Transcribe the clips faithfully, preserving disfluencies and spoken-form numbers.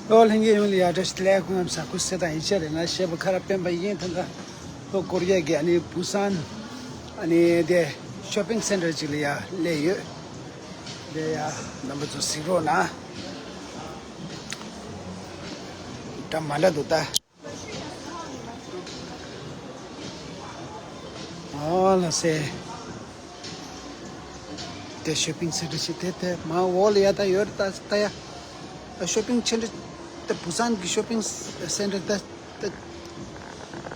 ཨོ་ལྷན་རྒྱས་ཡོངས་ལ་ཡ་བཀྲ་ཤིས་བདེ་ལེགས། སྐུ་ཁམས་བཟང་། སྐུ་གཟུགས་བདེ་ཐང་ཡིན་ཤག་རེད། ང་ཞེ་པོ་ཁ་ར་སྤེན་པ་ཡིན། ད་ལྟ་ལྷོ་ཀོ་རི་ཡ་གི་ཨ་ནི་བུ་སན་ཨ་ནི་དེ་ཤོ་པིང་སེན་ཊར་ཅིག་ལ་ཡ་སླེབས་ཡོད། དེ་ཡ་རྣམ་པ་ཚོ་གཟིགས་རོགས་གནང་། འདྲ་མི་འདྲ་འདུག་ད། ཨོ་ལགས་སེ། དེ་ཤོ་པིང་སེན་ཊར་ཞིག་དེ་དེ་མ་འོག་ལ་ཡ་ད་ཡོད་རེད། ད་ད་ཡ། ད་ཤོ་པིང་སེན་ཊར། ད་བུ་སན་གི་ཤོ་པིང་སེན་ཊར་ད་ད་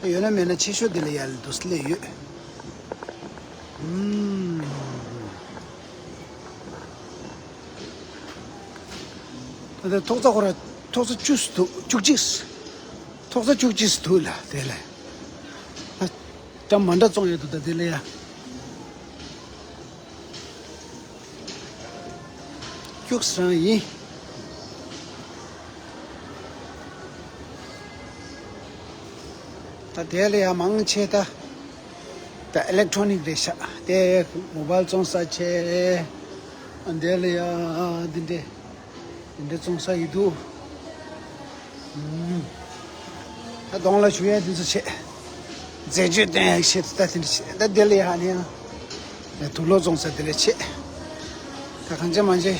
ད་ཡོད་ན་མེད་ན་ཆེ་ཤོས་དེ་ལ་ཡ་འདུག་སེ་སླེབས་ཡོད། ཨུམ། ད་ཐོག་ཚ་ཁོ་ར་ཐོག་ཚ་བཅུ་ཙམ་འདུག་བཅུ་གཅིག་ཐོག་ཚ་བཅུ་གཅིག་འདུག་ལ་དེ་ལ། ད་འདྲ་མི་འདྲ་བཙོང་ཡོད་འདུག་ད་དེ་ལ་ཡ། བཅུ་གཅིག་རང་ཡིན། ད་དེ་ལ་ཡ་མང་ཆེ་ད། ད་ཨི་ལེག་ཊོ་ནིག་རེད་ཤག་དེ་མོ་བཱལ་བཙོང་ས་བྱས། ཨ་འདི་ལ་ཡ་འདི་འདྲས་འདི་འདྲས་བཙོང་ས་ཡི་འདུག་ཨུམ། ད་གདོང་ལ་བྱུག་ཡ་འདི་ཚོ་བྱས། རྫས་སྤྱོད་བསྟེན་ཡག་ཆེད་དུ་ད་དེ་འདྲས་བྱས། ད་འདི་ལ་ཡ་ནི་ཡང་དུག་ལོག་བཙོང་ས་འདི་ལ་བྱས། ད་གང་ཅི་མང་ཅི་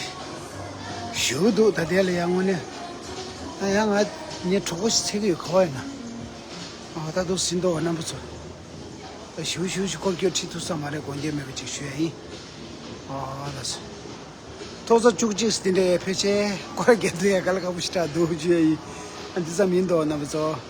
ཞུ་འདུག་ད་དེ་ལ་ཡ་དངོས་གནས་ད་ཡ་ང་ངའི་གྲོགས་པོ་ཞིག་འཚོལ་གི་ཡོད། ག་བ་ཡིན་ན། ཨ་ད་འདུག་ཟིན་འདུག་རྣམ་པ་ཚོ། ཞུ་ཞུ་ཞུ་སྐོར་སྐྱོད་ཁྲིད་ཐུབ་ས་མ་རེད། དགོངས་འགལ་མེད་པ་ཅིག་ཞུ་ཡ་ཡིན། ཨ་ལགས་སོ། ཐོག་ཚ་བཅུ་གཅིག་འདི་འདྲའི་ཕལ་ཆེར་སྐོར་རྒྱག་འདུག་ཡ་ག་ལ་ཁག་པོ་ཞིག་དྲག་འདུག་ཞུ་ཡ་ཡིན། ཨ་འདི་ཙམ་ཡིན་འདུག་རྣམ་པ་ཚོ།